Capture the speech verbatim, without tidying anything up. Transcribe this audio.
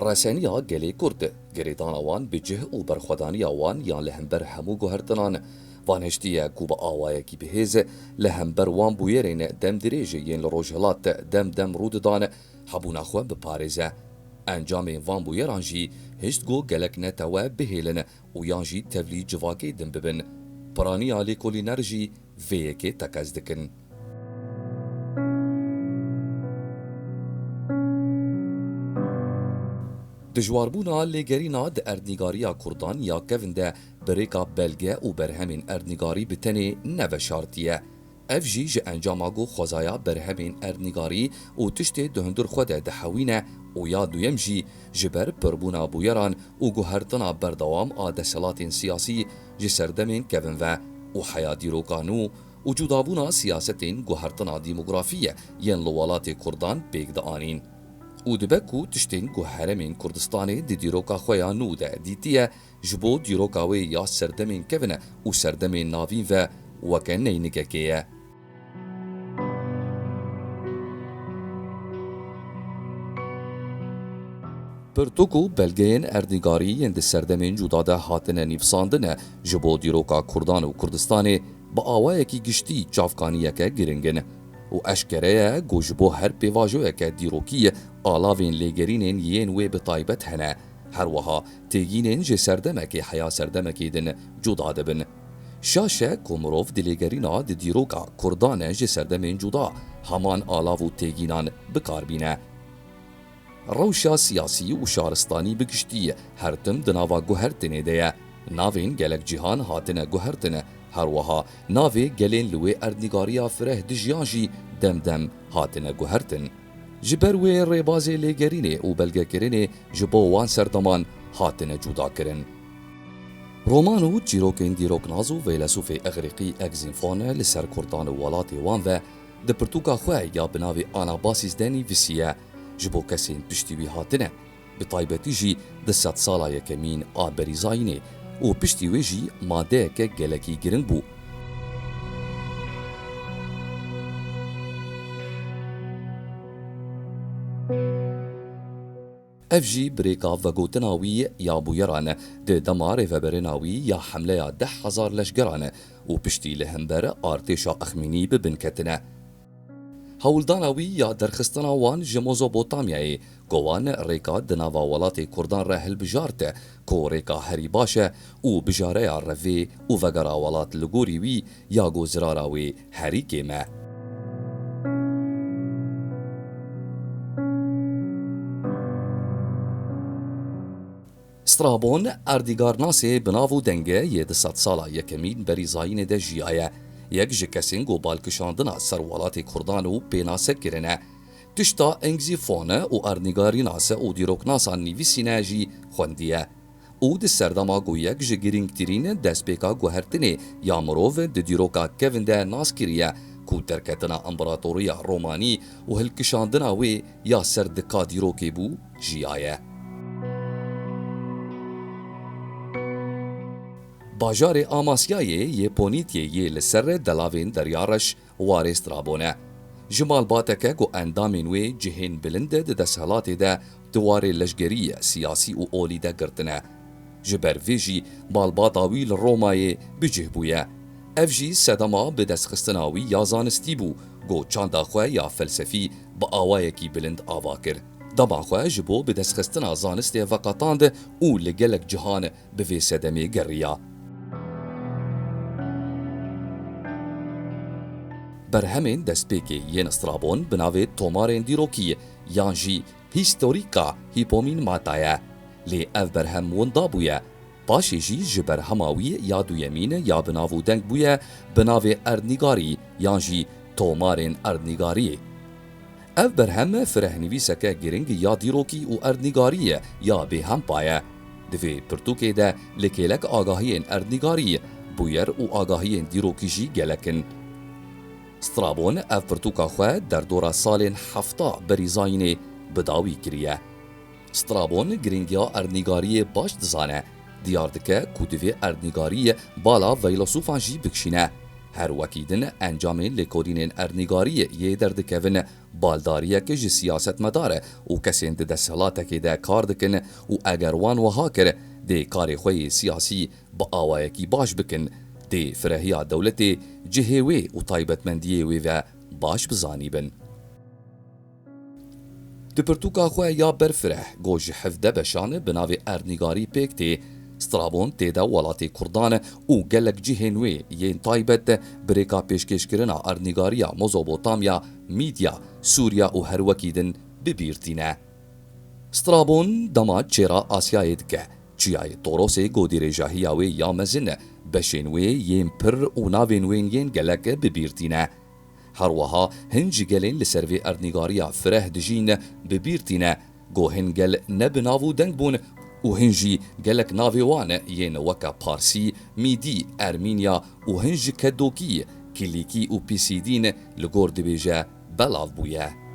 Reseniya gelê Kurd, girêdana wan bi cih û berxwedaniya wan ya li hember hemû guhertinan, vaniştiye ku bi awayekî bihêz li hember wan bûyerên demdirêj yên li rojhilat dem dem rû didan, hebûna xwe biparêze. Encamên van bûyeran jî hişt ku gelek netewe bihêlin û yan jî tevlî civakê din bibin. Piraniya lêkolîner jî vê yekê teqez dikin. Dijwarbûna lêgerîna di erdnîgariya Kurdan ya kevin de bi rêka belge û berhemên erdnîgarî bi tenê neveşartiye. Ev jî ji encama ku xwezaya berhemên erdnîgarî û tiştê di hundir xwe de dihewîne û ya duyem jî ji ber pirbûna bûyeran û guhertina berdewam a desthilatên siyasî ji serdemên kevin ve û heya dîroka nû û cudabûna siyasetên guhertina demografî yên li welatê Kurdan pêk dianîn. Û dibe ku tiştên ku herêmên Kurdistanê di dîroka xwe ya nû de dîtiye, ji bo dîroka wê ya serdemên kevin û serdemên navîn ve weke neynikekê ye. Pirtûk û belgeyên erdnîgarî yên di serdemên cuda de hatine nivîsandin ji bo dîroka Kurdan û Kurdistanê bi awayekî giştî çavkaniyeke giring in û eşkere ye ku ji bo her pêvajoyeke dîrokî alavên lêgerînên yên wê bi taybet hene. Her wiha têgînên ji serdemekê heya serdemekê din cuda dibin. Şaş e ku mirov di lêgerîna di dîroka Kurdan e ji serdemên cuda heman alav û têgînan bi kar bîne. Rewşa siyasî û şaristanî bi giştî her tim di nava guhertinê de ye. Navên gelek cîhan hatine guhertin, her wiha navê gelên li wê erdnîgariya fireh dijiyan jî dem dem hatine guhertin. Ji ber wê rêbazê lêgerînê û belgekirinê ji bo wan serdeman hatine cudakirin. Roman û çîrokên dîroknaz û feylesûfê Îgrîqî Egzîfon li ser Kurdan û welatê wan ve di pirtûka xwe ya bi navê Anabasis de nivîsiye, ji bo kesên piştî wî hatine, bi taybetî jî di sedsala yekemîn a berîzayînê û piştî wê jî madeyeke gelekî giring bû. Ev jî bi rêka vegotina wî ya bûyeran di dema rêvebirina wî ya hemleya deh hezar leşgeran û piştî li hember artêşa Exmînî bi bin ketine. Hewldana wî ya derxistina wan ji Mezopotamyayê, ku wan rêka di nava welatê Kurdan re hilbijart, ku rêka herî baş e û bijareya revê û vegera welat li gorî wî ya ku zirara wê herî kêm e. Strabon, erdnîgarnasê bi nav û denge yê di sedsala yekemîn berî zayînê de jiyaye. Yek ji kesên ku balkişandina ser welatê Kurdan û pênase kirine. Tişta Engzîfone û erdnîgarînase û dîroknasan nivîsîne jî xwendiye. Û di serdema ku yek ji girîngtirîn destpêka guhertinê ya mirov di dîroka kevin de nas kiriye ku derketina împaratoriya Romanî û hilkişandina wê ya ser dika dîrokê bû, jiyaye. Bajarê Amasyayê yê Ponîtyê yê li ser delavên Derya Reş warê Strabon e. Ji malbateke ku endamên wê cihên bilind di desthilatê de di warê leşgerî, siyasî û olî de girtine. Ji ber vê jî malbata wî li Romayê bi cih bûye. Ev jî sedema bidestxistina wî ya zanistî bû, ku çanda xwe ya felsefî bi awayekî bilind ava kir. Dema xwe ji bo bidestxistina zanistê veqetand û li gelek cihan bi vê sedemê geriya. Berhemên destpêkê yên Strabon bi navê Tomarên Dîrokî yan jî Historica Hypomnemata ye. Lê ev berhem winda bûye. Paşê jî ji berhema wî ya duyemîn ya bi nav û deng bûye bi navê Erdnîgarî yan jî Tomarên Erdnîgariyê. Ev berhem firehnivîseke giring ya dîrokî û erdnîgariyê ya bêhempa ye. Di vê pirtûkê de li kêlek agahiyên erdnîgarî, bûyer û agahiyên dîrokî jî gelek in. Strabon ev pirtûka xwe derdora salên hefta berî zayînê bi dawî kiriye. Strabon giringiya erdnîgariyê baş dizane. Diyar dike ku divê erdnîgarî bala feylesûfan jî bikişîne. Her wekî din encamên lêkolînên erdnîgariyê yê derdikevin baldariyek ji siyasetmedar û kesên di desthelatekê de kar dikin û eger wan wiha kir, dê karê xwe yê siyasî bi awayekî baş bikin, dê firehiya dewletê cihê wê û taybetmendiyê wê ve baş bizanîbin. Di pirtûka xwe ya Berfireh, ku ji hevdeh beşan bi navê Erdnîgarî pêk tê, Strabon tê de welatê Kurdan û gelek cihên wê yên taybet bi rêka pêşkêşkirina erdnîgariya Mezopotamya, Mîdya, Sûriya û her wekî din bi bîr tîne. Strabon dema çêra Asyayê dike. Çiyayê Torosê ku dirêjahiya wê ya mezin e, beşên wê yên pir û navên wên yên gelek bi bîr tîne. Her wiha hin ji gelên li ser vê erdnîgariya fireh dijîn bi bîr tîne, ku hin gel ne bi nav û deng bûn û hin jî gelek navê wan yên weke Parsî, Mîdî, Ermînya û hin ji Kedokî, Kilîkî û Pîsîdîn li gor dibêje belav bûye.